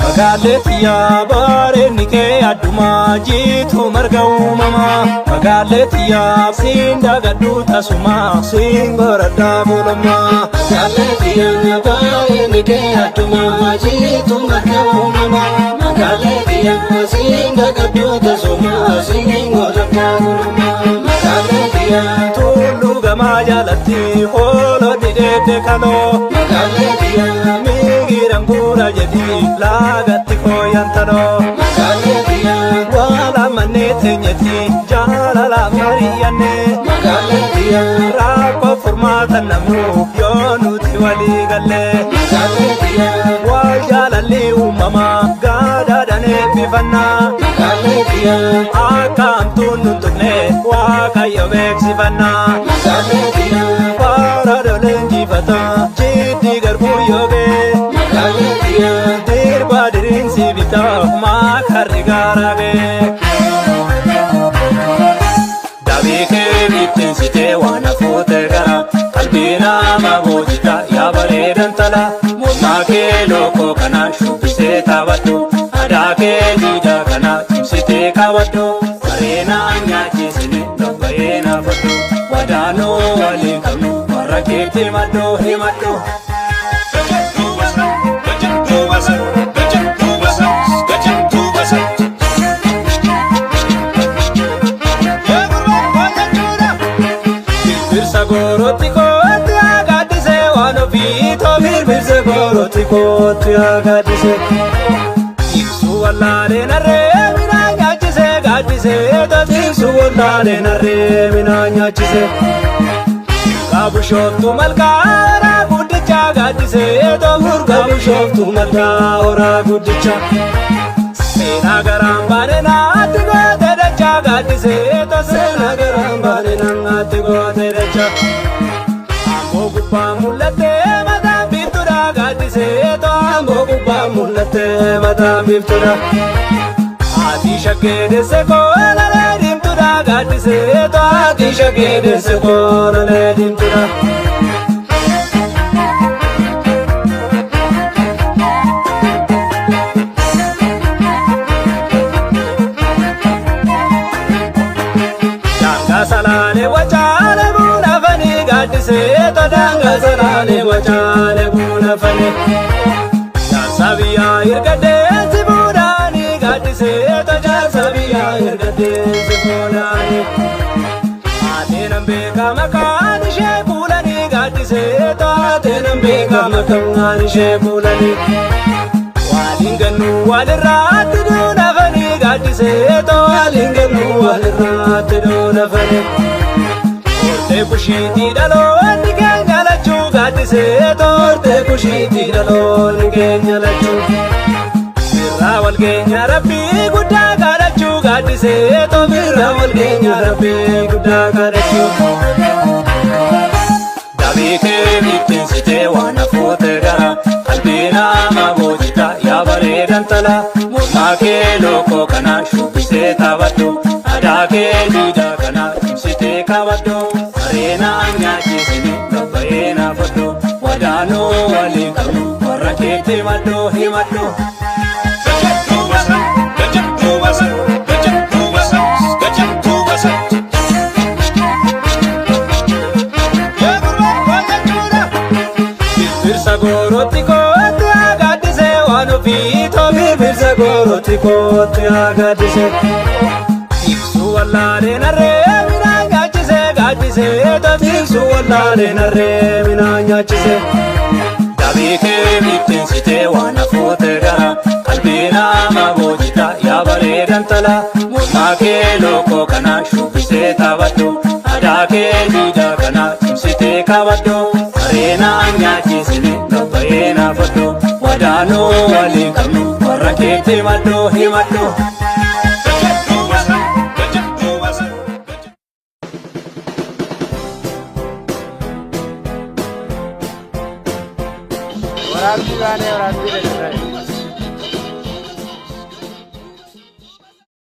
Magaalee xiyyaa bareedni kee addumaa jiitu marga uumamaa. Magaalee xiyyaa siin dagadhu tasumaa siin goradhaa fuulamaa. Magaalee xiyyaa bareedni kee addumaa jiitu marga uumamaa. Magaalee xiyyaa siin dagadhu tasumaa siin goradhaa fuulamaa. Magaalee xiyyaa Tulluu gamaa jalatti hoolonni dheedhe kaloo. Magaalee xiyyaa Migiran guura jedhi laagatti fooyyantanoo. Magaalee xiyyaa Waala mannee teenyetti jaalala mari'anne. Magaalee xiyyaa Rakkoo furmaata namnu yoo nuti walii galle. Magaalee xiyyaa Waa jaalalli uumamaa gaadaadhaan eebbifannaa. Magaalee xiyyaa Akka hamtuun nun tuqne Waaqayyo beeksifannaa. Magaalee xiyyaa Faara doleen jifataa jiddi garbuu yoogee. Magaalee xiyyaa Dirba diriinsi bitaa maakarri gaarabee. Dabii kee bittinsitee waan hafuute gara qalbii nama boojita yaa bareedan tala. Mormaa kee lookoo kana shubbisee taphadhu aadaa kee diidaa kana cimsitee kaawwadhu. Bareenaa nyaachisine lobbayee naafadhu wadaanoo waliin qabnu warra keetti himadhu himadhu. Birbirsa goorotti kootti agaaddisee waan ofii too birbirsa goorotti kootti agaaddisee. Ibsu wallaalee narree midhaan nyaachisee gaaddisee too ibsu wallaalee narree midhaan nyaachisee. Kaabushooftu malkaa horaa guddicha gaaddisee too gurgaa bushooftu malkaa horaa guddicha. Seenaa garaan baane naatti goote dachaa gaaddisee too seenaa garaan baane naatti goote dachaa. Amboo gubbaa mul'attee mataan biiftuudha gaaddisee too amboo gubbaa mul'attee mataan biiftuudha. Haati shaggee deesse koolalee diimtuudha gaaddisee too haati shaggee deesse koolalee diimtuudha. Daangaa salaalee wacaalee buunafanii gaaddisee too daangaa salaalee wacaalee buunafanii. Jaarsa biyyaa ergadheensi fuudhaanii gaaddisee too jaarsa biyyaa ergadheensi fuudhaanii. Ateenan beekaa maqaan ishee kuulanii gaaddisee too ateenan beekaa maqaan ishee kuulanii. Waliin gannu walirraatti duunafanii gaaddisee too waliin gannu walirraatti duunafanii. Hortee kushiitii dhaloonni keenya lachuu gaaddisee too hortee kushiitii dhaloonni keenya lachuu. Birraa wal keenya rabbii guddaa kadhachuu gaaddisee too birraa wal keenya rabbii guddaa kadhachuu. Dabii kee bittinsitee waan hafuute gara qalbii nama boojita yaa bareedan tala. Mormaa kee lookoo kana shubbisee taphadhu aadaa kee diidaa kana cimsitee kaawwadhu. Bareenaa nyaachisine lobbayee naafadhu wadaanoo waliin qabnu warra keetti himadhu himadhu. Birbirsa goorotti kootti agaaddisee waan ofii too birbirsa goorotti kootti agaaddisee. Ibsu wallaalee narree midhaan nyaachisee gaaddisee too ibsu wallaalee narree midhaan nyaachisee. Dabii kee bittinsitee waan hafuute gara qalbii nama boojita yaa bareedan tala. Mormaa kee lookoo kana shubbisee taphadhu aadaa kee diidaa kana cimsitee kaawwadhu. Bareenaa nyaachisine lobbayee naafadhu wadaanoo waliin qabnu warra keetti himadhu himadhu. Waraabbii baanee waraabbii dadhabee.